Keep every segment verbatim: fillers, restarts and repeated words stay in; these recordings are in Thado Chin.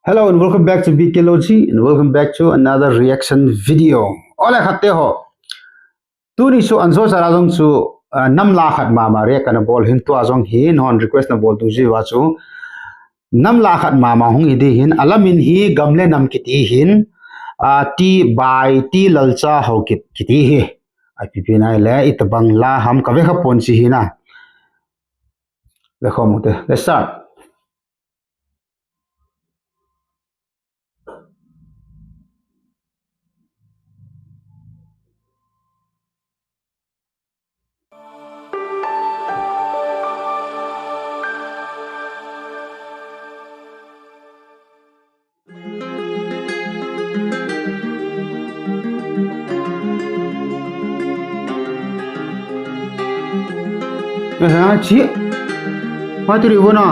Hello and welcome back to B K Logy and welcome back to another reaction video. Ole khat te ho. Tuni chu anjo chara jong chu, ah, nam la khat mama react kana bol hin tua jong hin hon request na bol tu jiu va chu. Nam la khat mama hung hi di hin, alamin hi Gam le Nam kiti hin, ah, T by T Lalcha Haokip kiti hi. I P P nai le, itabang la ham ka ve kha pon chi hi na. Ve khom u te. Let's start. Aha, chi. Mati ri vona.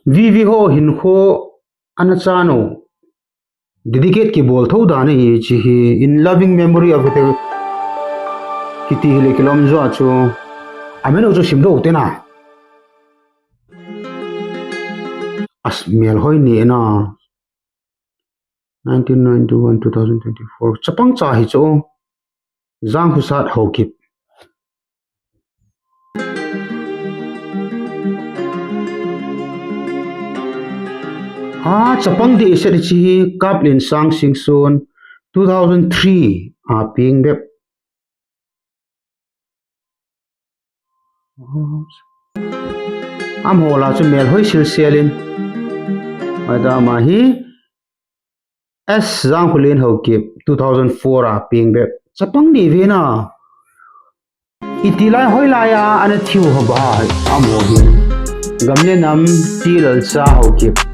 V V ho hin kho ana chan u. Dedicate kibol tho dan ahi chi hi, in loving memory of the kiti hi le kilom jo a chu. Amin u chu sim do te na. As mel hoi ni na. Nineteen ninety-one, two thousand twenty-four. Chapang cha hi chu. Jangkhosat Haokip. Ha, chapang di iset chi hi Kaplensang Singson, two thousand three, a ping bep. Am ho la chu mel hoi sil selin. Ai da ma hi. S Jangkholen Haokip, two thousand four a ping bep. Chapang ni ve na. Iti lai hoi lai a ana thiu ho ba, amo hin. Gam le Nam T Lalcha Haokip.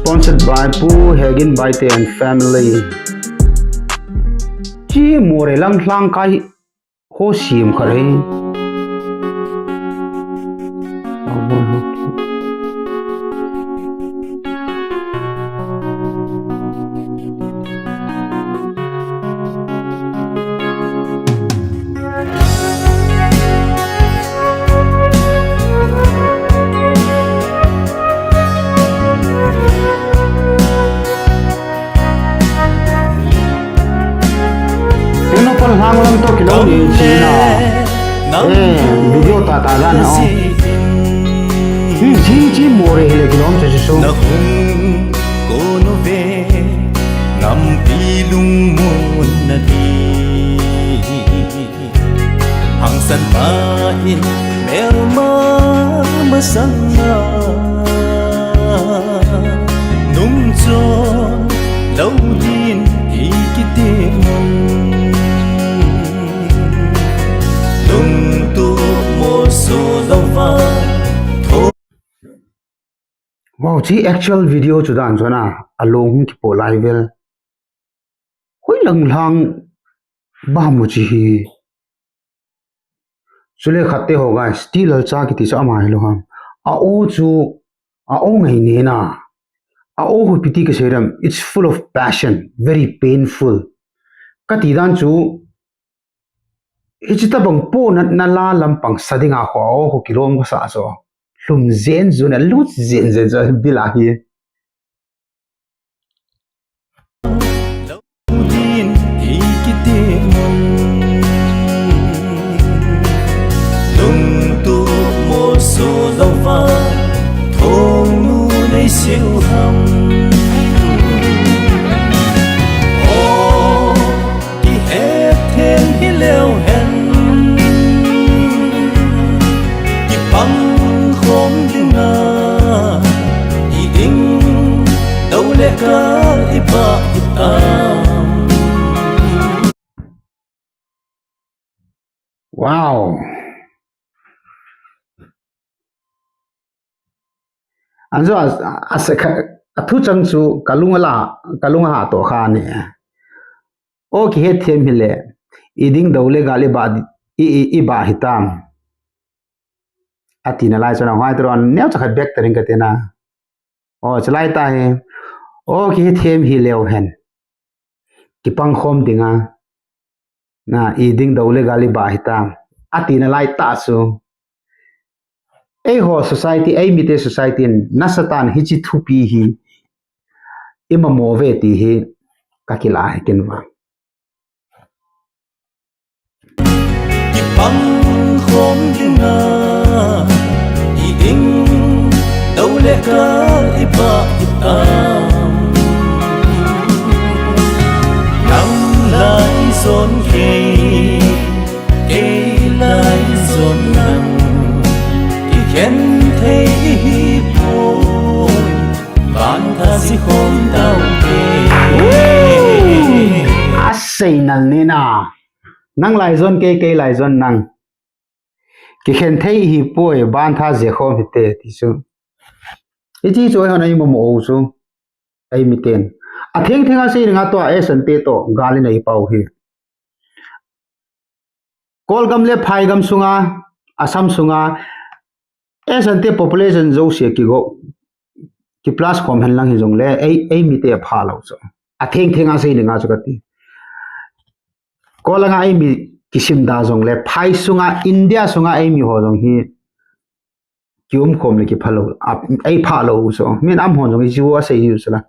Sponsored by Pu Hegin Baite and family. Chi Moreh lang lhang kai ho sim khat hi. Teno pal hang lang to kilom ni chi na. Eh, video ta ta dan ho. Hmm, chi chi Moreh hi le kilom che su. Na hung ko no ve, nampi lungmon na di. Hangsan pa in melma masanga nung chon lou din i kiti mun. Lung tu mo so lou va tho. Wow, chi actual video chu dan chona along hung kipo lai vel. Hoi lang lang ba mu chi hi. Chule khat te ho guys, T Lalcha kiti chu ama hi lo ham. A o chu, a o ngai ne na. A o ho piti ka sei ram, it's full of passion, very painful. Kati dan chu, hichi tabang po na, na la lampang sa dinga ho, a o ho kilom ko sa chu. Lhum zen zu na, lut zen zen chu, bila hi. Din i kiti mun. Lung tu mo so lou va thong nu nei siu ham. O, kihet them hi leu hen. Kipang khom dinga i ding dou le ka i ba i tam. Wow. Anjo a, a, a, a thu chang chu kalung ala, kalung aha to kha ni. O kihet them hi le, i ding dou le gal i ba, i, i, i ba hi tam. Ati na lai chona hoi tron neo chakhat bek ta ring ka te na. O, chalai ta hi. O, kihet them hi leu hen. Kipang khom dinga. Na, i ding dou le gal i ba hi tam. Ati na lai ta su. Eiho society, eimite society in nasatah in hiche thupi hi imamo uve ti hi kakila ahi ken vang. Kipang khom dinga, i ding, dou le kal i ba i tam. Nang lai zon kei, kei lai zon nang, i khen thei i hi poi, van tha si khom dau kei. Asei nal nina. Nang lai zon kei, kei lai zon nang. Kikhen thei hi poi, ban tha ze khom hite ti chu. Hiche chu eihon eimamo u chu. Eimiten. Atheng theng a sei dinga tua Esan te toh gal in eipau hi. Kolgam le Phaigam sunga, Assam sunga, Esan te population jouse kigo, ki plus khom hen lang hijongle, ei, eimite apha lou chu. Atheng theng a sei dinga chu kati. Kolanga eimi kisim da jongle, phai sunga, India sunga eimi ho jong hi, kium khom le kipha lou, a, eipha lou chu. Min amhon jong hichu asei jiu chu la.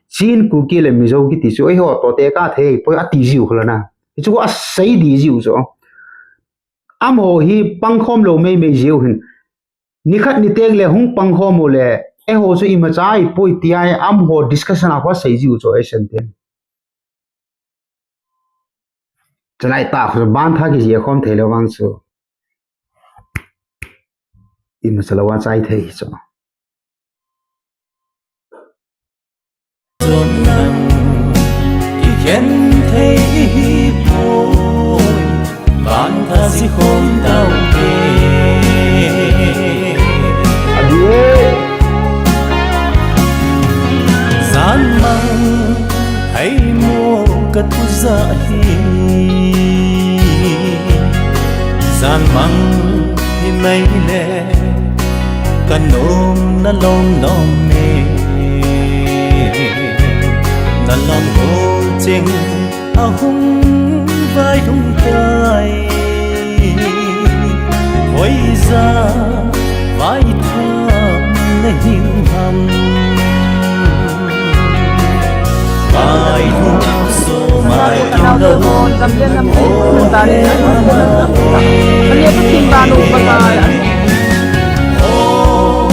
Chin Kuki le Mizo kiti chu, eiho toh te ka thei poi ati jiu khu la na. Hichu asei di jiu chu. Amaho hi pang khom lou mei mei jiu hin. Nikhat niteng le hung pang khom u le, eiho chu imacha i poi tia amaho discussion a khu asei jiu chu Esan ten. Chulai tah khu ban tha kije khom thei lou vang chu. Imacha lou a chai thei chu. Zon nang, i khen thei i hi poi, van tha si khom dau kei. Adi e. Jan mang, hei mo ka tu za hi. Jan mang hi mai le. Ka nom na lom nom e, na lom ko cheng a hung vai hung kai. Hoi ja vai tha na hing ham. Mai hu so mai kin lo. Ani tu kin ba nu ba ba. Oh,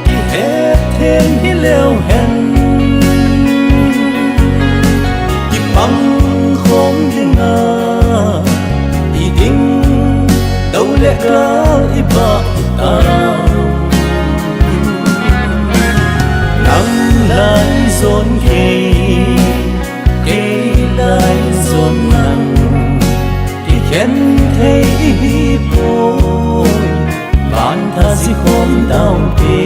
ki het them hi leo hen. Ki pang khom dinga. I ding dou le kal i ba ta. Nang lai zon kei, kei lai zon nang. Kikhen thei i hi poi, van tha si khom dau te.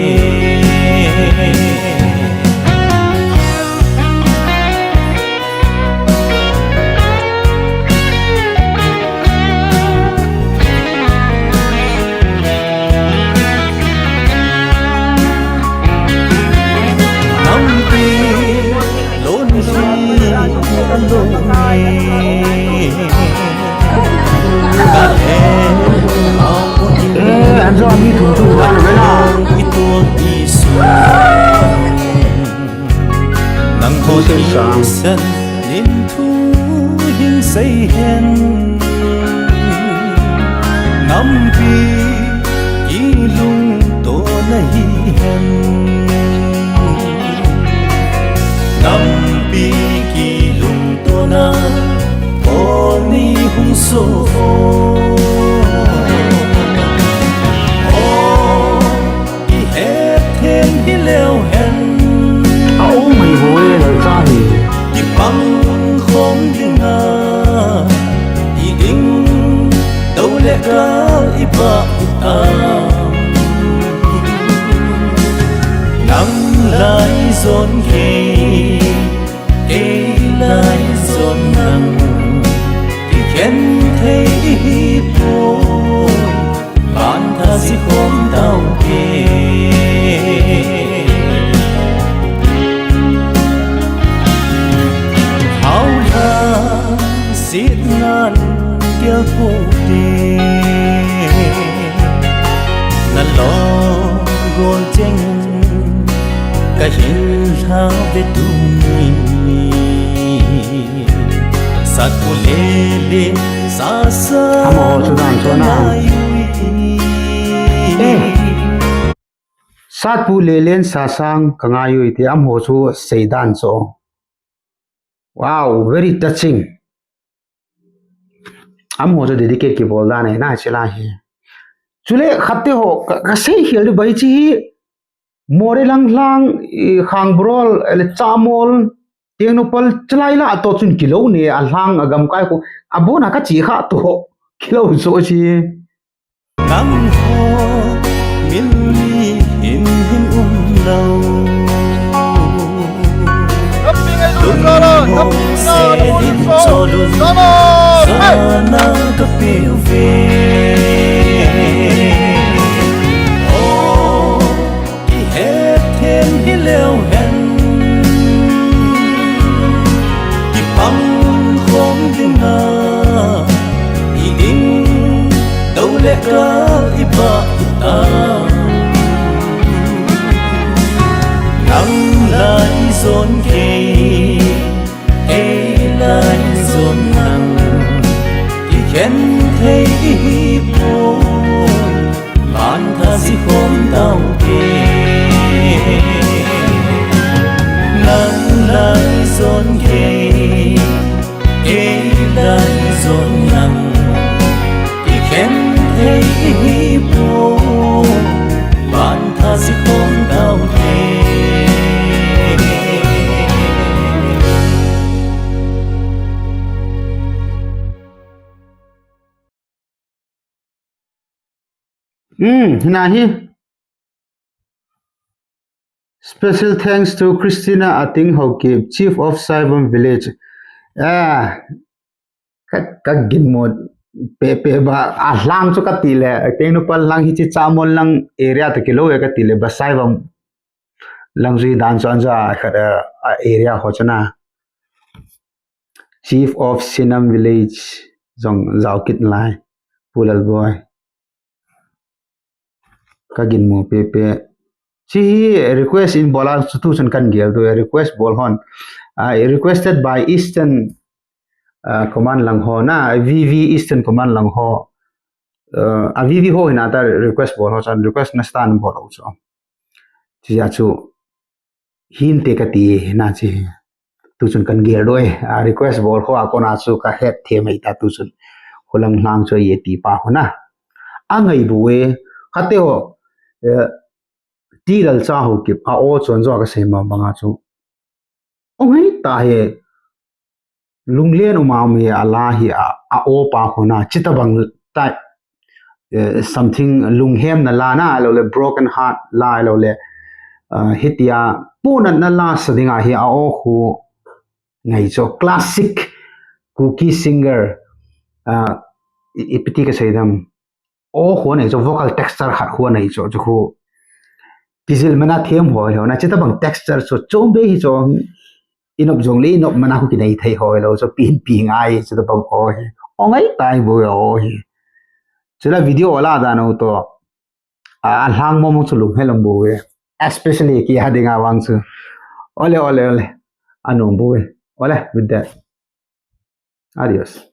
Eh, an jo ami thum thum dan ve na. Nang ho sen sang. Nin thu hin sei hen. Nampi kilungto na hi hen. Nampi kilungto na, o ni hung so. O, i het hem hi leu hen. A um mai bo e, lal cha hi. I pang khom ding a, i ding dou le kal i ba u tam. Kol cheng ka hin lha ve tu ni. Satpu Lelen Sasang. Amaho chu dan chu na. Eh. Satpu Lelen Sasang ka ngai ui ti amaho chu seidan chu. Wow, very touching. Amaho chu dedicate kibol dan e na chila hi. Chule khatte ho ka, ka sei hial di bai chi hi. Moreh lang lhang, i, Khangborol, le Chamol, Tengnoupal, chalai la to chun kilo ne, a lhang a gamkai ko, abona ka chi kha to, kilo so chi. Nang ho, mil ni hin hin um lo. Kaping ai lu sala, kaping ai lu sala. Sana ka piu ve. Oh, kihet them hi leu hen. Kipang khom ding a, i ding, do le ka i ba ta. Nang lai zon kei, kei lai zon nang. Kikhen thei i hi poi, ban tha si khom tau te. Nang lai zon kei, kei lai zon nang. Kikhen thei i hi poi, ban tha si khom tau te. Hmm, hina hi. Special thanks to Christina Ating Haokip, Chief of Saivam Village. Ah, ka, ka ginmo pe, pe ba, a lhang chu ka ti le, Tengnoupal lhang hi chi Chamol lang area to kilo e ka ti le, ba Saivam lang jui dan chu anja khat, eh, a area ho chu na. Chief of Sinam Village, jong jao kit lai, Pu Lalboi. Ka ginmo pepe. Chi hi request in bol a chu tu chun kan gel tu, request bol hon. Ah, requested by Eastern, ah, Command lang ho na, V V Eastern Command lang ho. Ah, a V V ho hina ta request bol ho chan request na stand bol ho chu. Chi ya chu. Hinte ka ti na chi. Tu chun kan gel doi. A request bol ho a kona chu ka het the mai ta tu chun. Holang hlang chu ye ti pa ho na. A ngai bu e. Khatte ho. Eh, ti lal cha ho kip. A o chon jo ka sei ma banga chu. O ngai ta he. Lunglen uma um hi a la hi a, a o pa ho na, chita bang ta, eh, something lunghemna la na, lo le broken heart la, lo le, ah, hitia, punatna la sa dinga hi a o khu ngai cho, classic Kuki singer, ah, i, i piti ka sei dam, o khu nei cho, vocal texture khat khu nei cho, cho khu. Kizil mana them ho, ho na, chita bang texture cho, chom be hi cho, inop jong le, inop mana khu kinei thei ho, lo cho, pin pi ngai, chita bang ho hi. O ngai tai bu ho hi. Chula video la da no to. A, a hlang mo mo chu lung he lam bu e. Especially ki ha dinga wang chu. Ole, ole, ole. Anung bu e. Ole, with that. Adios.